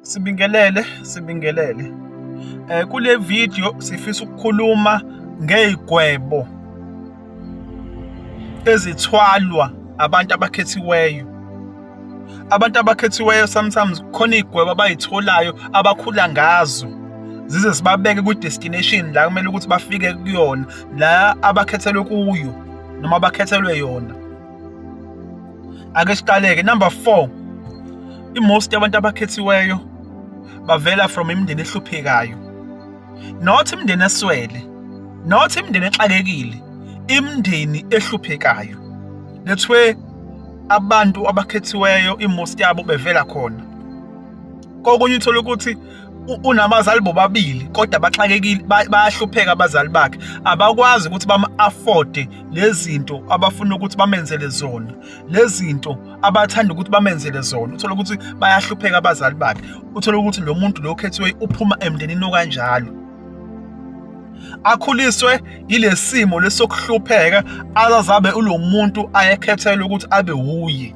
Sibingelele, sibingelele. Kule video sifisa ukukhuluma ngey'gwebo ezithwalwa abantu abakhethiweyo. Abantu abakhethiweyo sometimes kukhona iy'gwebo abay'tholayo abakhula ngazo zize zibabeke kwi-destination la kumele ukuthi bafike kuyona, la abakhethelwe kuyo noma abakhethelwe yona. Ake siqaleke number 4, i-most yabantu abakhethiweyo bavela from imindeni ehluphekayo, not imindeni eswele, not imindeni exakekile, imindeni ehluphekayo. That's where abantu abakhethiweyo i-most yabo bevela khona. Kokunye uthola ukuthi unabazali bobabili kodwa baxakekile, bayahlupheka abazali bakhe, abakwazi ukuthi bama-afford lezi zinto abafuna ukuthi bamenzele zona, lezi zinto abathanda ukuthi bamenzele zona. Uthola ukuthi bayahlupheka abazali bakhe, uthola ukuthi lo muntu lo okhethiwe uphuma emndenini okanjalo, akhuliswe yilesimo lesokuhlupheka azazabe ulo muntu ayekhethelwe ukuthi abe wuye.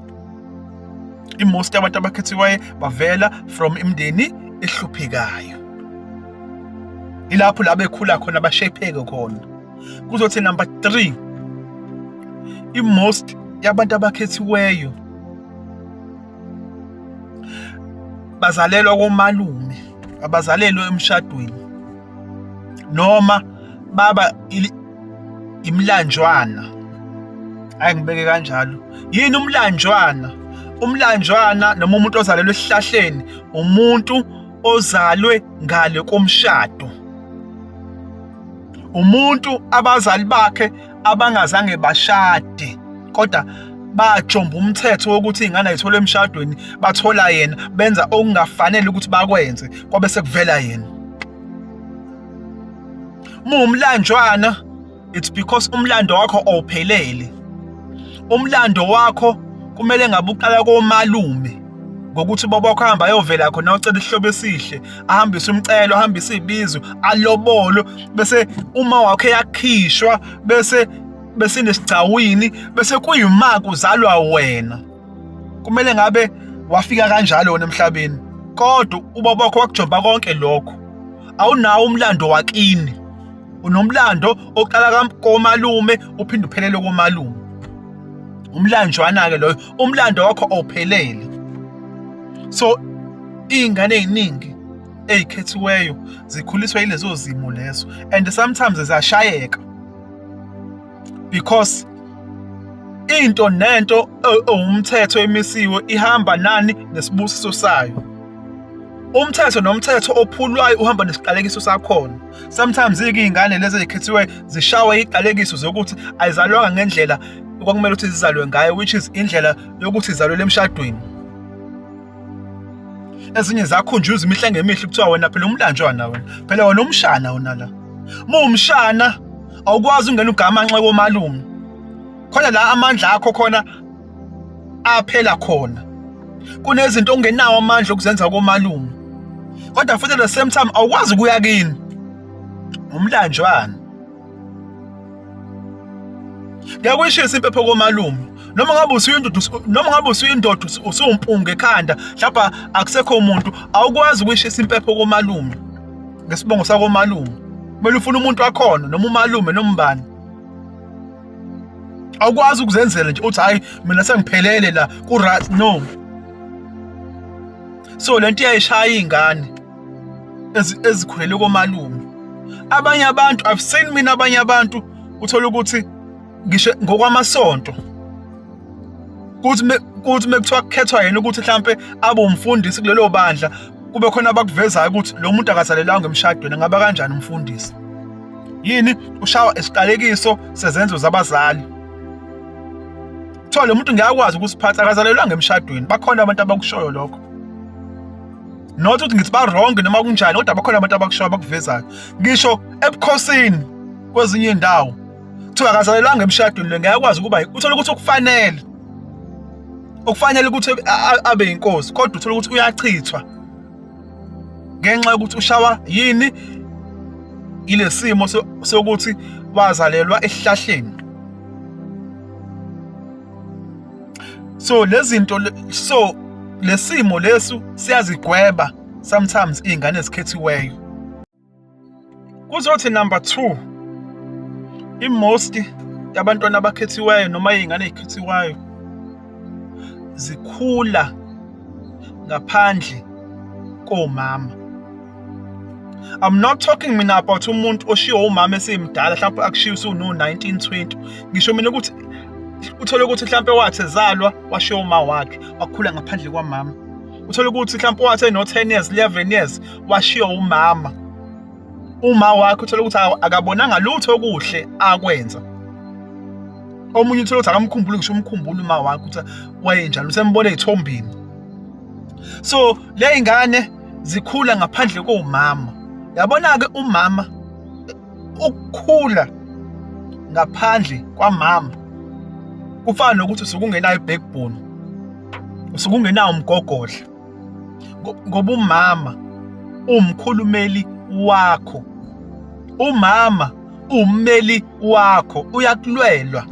I-most yabantu abakhethiweyo bavela from imindeni ehluphekayo, ilapho la bekhula khona, bashepheke khona. Kuzothi number 3, i-most yabantu abakhethiweyo bazalelwa komalume, abazalelwe emshadweni, noma baba imlanjwana. Hayi, ngibeke kanjalo. Yini umlanjwana? Umlanjwana noma umuntu ozalelwe esihlahleni, umuntu ozalwe ngale komshado, umuntu abazali bakhe abangazange bashade kodwa bajomba umthetho wokuthi iy'ngane ayitholwe emshadweni, bathola yena, benza okungafanele ukuthi bakwenze, kwabe sekuvela yena. Uma umlanjwana, it's because umlando wakho awuphelele. Umlando wakho kumele ngabe uqala komalume, ngokuthi ubaba wakho ahambe ayovela khona, ayocela isihlobo esihle, ahambise umcelo, ahambise ibizo, alobolo, bese uma wakhe yakhishwa, bese besinesigcawini, bese kuyima kuzalwa wena. Kumele ngabe wafika kanjalo wena emhlabeni, kodwa ubaba wakho wakujomba konke lokho. Awunawo umlando wakini, unomlando oqala komalume uphinde uphelele komalume. Umlanjwana-ke loyo, umlando wakho awuphelele. So iy'ngane ey'ningi ey'khethiweyo zikhuliswa yilezo zimo lezo, and sometimes ziyashayeka because into nento ewumthetho emisiwe ihamba nani nesibusiso sayo. Umthetho nomthetho ophulwayo uhamba nesiqalekiso sakhona. Sometimes iy'ngane lezi ey'khethiwe zishawa iy'qalekiso zokuthi ayizalwanga ngendlela okwakumele ukuthi zizalwe ngayo, which is indlela yokuthi izalwele emshadweni. Ezinye zakhunjuzwa imihla ngemihla, kuthiwa wena phela umlanjwana, wena phela wena umshana, wona la uma umshana awukwazi ungena ugamanxe komalume khona la amandla akho khona aphela khona. Kunezinto ongenawo amandla okuzenza komalume, kodwa futhi at the same time awukwazi ukuya kini, umlanjwana. Ngiyakuyishisa impepho komalume, noma ngabe usuyindoda, noma ngabe usuyindoda, usuwumpunga ekhanda, mhlawumbe akusekho umuntu, awukwazi ukuyishisa impepho komalume ngesibongo sakomalume. Kumele ufune umuntu wakhona, noma umalume noma ubani. Awukwazi ukuzenzela nje uthi hayi, mina sengiphelele la ku right. No, so lento iyayishaya iy'ngane ezikhulele komalume. Abanye abantu, I've seen mina abanye abantu, uthola ukuthi ngisho ngokwamasonto, kuthi mekuthiwa kukhethwa yena ukuthi mhlampe abe umfundisi kulelo bandla, kube khona abakuvezayo ukuthi lo muntu akazalelwanga emshadweni, angaba kanjani umfundisi? Yini? Ushawa isiqalekiso sezenzo zabazali. Kuthiwa lo muntu ngiyakwazi ukusiphatha, akazalelwanga emshadweni. Bakhona abantu abakushoyo lokho, not ukuthi ngithi ba-wrong noma kunjani, kodwa bakhona abantu abakushoyo, abakuvezayo. Ngisho ebukhosini kwezinye iy'ndawo kuthiwa akazalelwanga emshadweni lo, ngiyakwazi ukuba, uthole ukuthi okufanele ukuthi abe inkosi, kodwa uthole ukuthi uyachithwa ngenxa yokuthi ushawa yini? Ile simo sokuthi wazalelwa esihlahleni. So lezi zinto, so lesimo lesu siyazigweba. Sometimes iy'ngane ezikhethiweyo. Kuzothi number 2, i-most yabantwana abakhethiweyo noma iy'ngane ey'khethiwayo zikhula ngaphandle komama. I'm not talking mina about umuntu oshiwo umama esemdala, mhlawumbe akushiya usuno 19 20. Ngisho mina ukuthi uthole ukuthi mhlawumbe wathi ezalwa washiya uma wakhe, wakhula ngaphandle kwamama. Uthole ukuthi mhlawumbe wathi eno 10 years, 11 years washiya umama. Uma wakhe uthole ukuthi akabonanga lutho okuhle akwenza. Omunye uthole ukuthi akamkhumbuli ngisho umkhumbula uma wakhe ukuthi wayenjani, usembona ezithombini. So le ingane zikhula ngaphandle komama. Yabona-ke umama, ukukhula ngaphandle kwamama kufana nokuthi usuke ungenayo i-backbone, usuke ungenawo umgogodla, ngoba umama uwumkhulumeli wakho, umama uwummeli wakho, uyakulwelwa.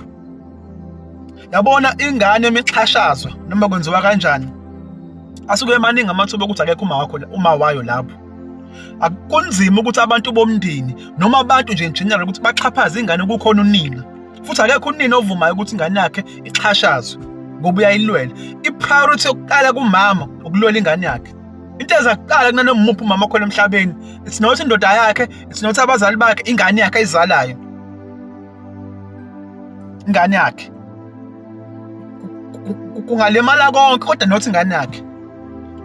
Yabona ingane emixhashazwa noma kwenziwa kanjani, asuke emaningi amathuba okuthi akekho uma wakho, uma wayo lapho. Akunzima ukuthi abantu bomndeni noma abantu nje in general ukuthi baxhaphaze ingane kukhona unina, futhi akekho unina ovumayo ukuthi ingane yakhe ixhashazwe ngoba uyayilwela. I-priority yokuqala kumama ukulwela ingane yakhe. Into eza kuqala kunanoma umuphi umama okhona emhlabeni, it's not indoda yakhe, it's not abazali bakhe, ingane yakhe ayizalayo, ingane yakhe. Kungalimala konke kodwa not ingane yakhe.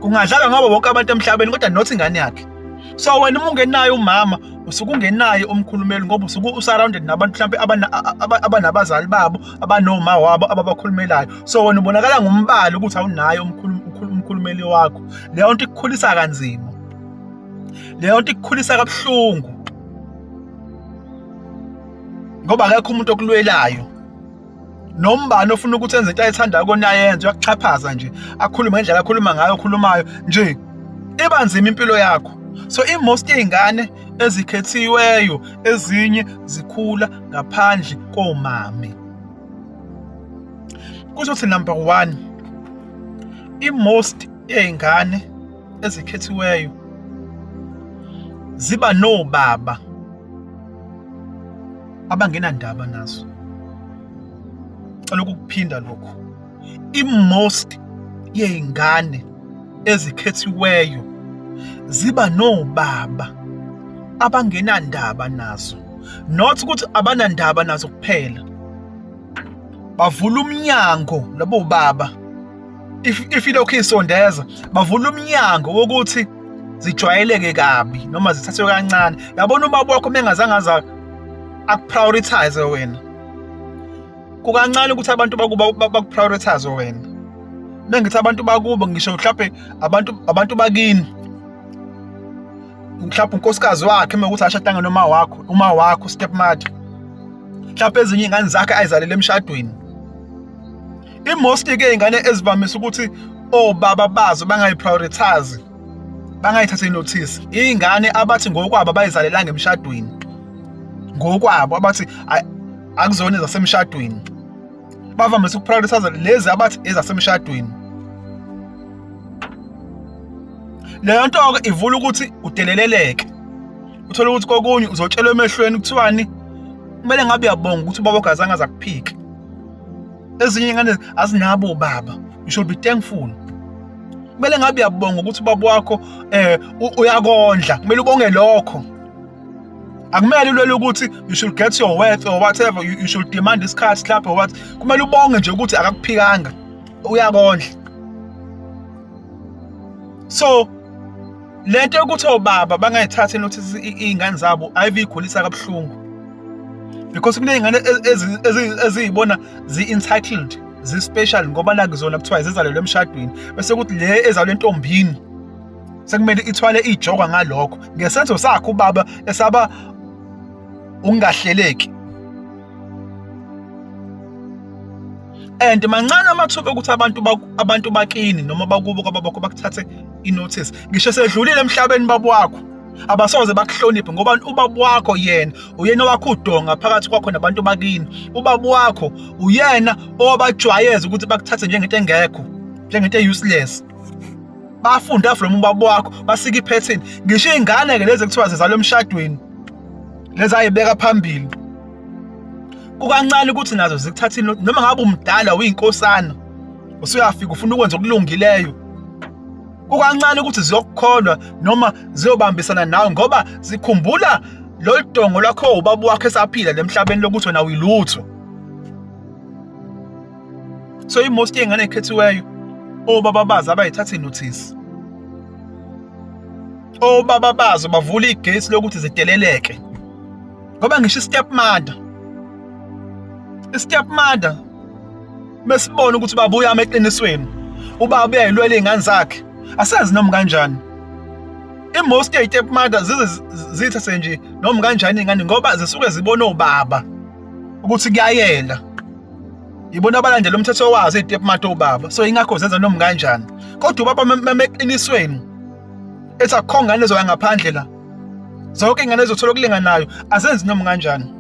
Kungadlalwa ngabo bonke abantu emhlabeni kodwa not ingane yakhe. So wena uma ungenayo umama, usuke ungenaye umkhulumeli, ngoba usuke usurrounded nabantu mhlawumbe abanabazali babo, abanoma wabo ababakhulumelayo. So wena ubonakala ngombala ukuthi awunaye umkhulumeli wakho. Leyo nto ikukhulisa kanzima, leyo nto ikukhulisa kabuhlungu, ngoba akekho umuntu okulwelayo. Nombani ofuna ukuthi enze into ayithandayo kona ayenze, uyakuxhaphaza nje, akhulume ngendlela akhuluma ngayo, okhulumayo nje, iba nzima impilo yakho. So i-most yey'ngane ezikhethiweyo ezinye zikhula ngaphandle komame. Kuzothi number 1, i-most yey'ngane ezikhethiweyo ziba nobaba abangenandaba nazo. Cela ukukuphinda lokho. I-most yey'ngane ezikhethiweyo ziba nobaba abangenandaba nazo. Not ukuthi abanandaba nazo kuphela, bavula umnyango labo baba, if ilokhu isondeza, bavula umnyango wokuthi zijwayeleke kabi noma zithathwe kancane. Yabona ubaba wakho mengazange aza akuprioritize wena, kukancane ukuthi abantu bakubo bakuprioritize wena. Mengithi abantu bakubo, ngisho mhlawumbe abantu bakini, mhlawumbe unkosikazi wakhe mekuthi ashadanga noma wakho, uma wakho stepmother, mhlawumbe ezinye iy'ngane zakhe ayizalele emshadweni. I-most-ke iy'ngane ezivamise ukuthi obaba bazo bangayi-prioritize, bangayithathi notice, iy'ngane abathi ngokwabo abayizalelanga emshadweni, ngokwabo abathi akuzona ezasemshadweni. Bavamise ukuprioritize lezi abathi ezasemshadweni. Leyo nto-ke ivula ukuthi udeleleleke, uthole ukuthi kokunye uzotshelwa emehlweni kuthiwani, kumele ngabe uyabonga ukuthi ubaba wakho azange aze akuphike. Ezinye iy'ngane azinabo obaba, you should be thankful. Kumele ngabe uyabonga ukuthi ubaba wakho uyakondla, kumele ubonge lokho. Akumele ulwele ukuthi you should get your worth or whatever, you should demand isikhathi mhlawumbe or what. Kumele ubonge nje ukuthi akakuphikanga, uyakondla. So lento yokuthi obaba bangayithathi notice iy'ngane zabo ayive iyikhulisa kabuhlungu, because kuney'ngane eziyibona zi-entitled, zi-special, ngoba nakuzona kuthiwa zizalelwe emshadweni, bese kuthi le ezalwe entombini sekumele ithwale ijoka ngalokho ngesenzo sakhe ubaba esaba ukungahleleki. And mancane amathuba okuthi abantu bakini noma bakubo kwababakho bakuthathe i-notice ngisho sedlulile emhlabeni baba wakho, abasoze bakuhloniphe, ngoba ubaba wakho yena uyena owakho udonga phakathi kwakho nabantu bakini. Ubaba wakho uyena owabajwayeza ukuthi bakuthathe njengento engekho, njengento e-useless. Bafunda from ubaba wakho, basika iphethini. Ngisho iy'ngane-ke lezi ekuthiwa zizalwa emshadweni, lezi ayibeka phambili, kukancane ukuthi nazo zikuthathile. Noma ngabe umdala uyinkosana, usuyafika ufuna ukwenza okulungileyo, kukancane ukuthi ziyokukholwa noma ziyobambisana nawe, ngoba zikhumbula lolu dongo lwakho ubaba wakho esaphila lemhlabeni lokuthi wena uyilutho. So i-most yey'ngane ey'khethiweyo, obaba bazo abayithathi nothisi, obaba bazo bavula igesi lokuthi zideleleke. Ngoba ngisho i-step mother, i-step mother mesibona ukuthi babuya eqinisweni, ubaba uyayilwela iy'ngane zakhe, asazi noma kanjani. I-most yey'step mother zize zithathe nje noma kanjani iy'ngane, ngoba zisuke zibona obaba ukuthi kuyayela, yibona abalandela umthetho wazo iy'step mother obaba, so ingakho zenza noma kanjani. Kodwa ubaba meqinisweni ethi akukho ngane ezoya ngaphandle la, zonke iy'ngane ezothola okulinganayo, azenzi noma kanjani.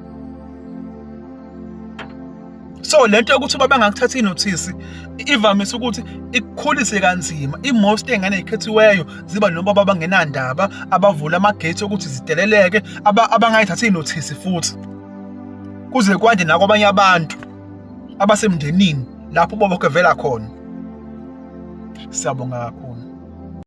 So lento yokuthi ubaba angakuthatha inothisi ivamise ukuthi ikukhulise kanzima. I-most ey'ngane ey'khethiweyo ziba nobaba abangenandaba, abavula amagethi okuthi zideleleke, abangayithathi inothisi, futhi kuze kwande nakwabanye abantu abasemndenini lapho ubaba wakho evela khona. Siyabonga kakhulu.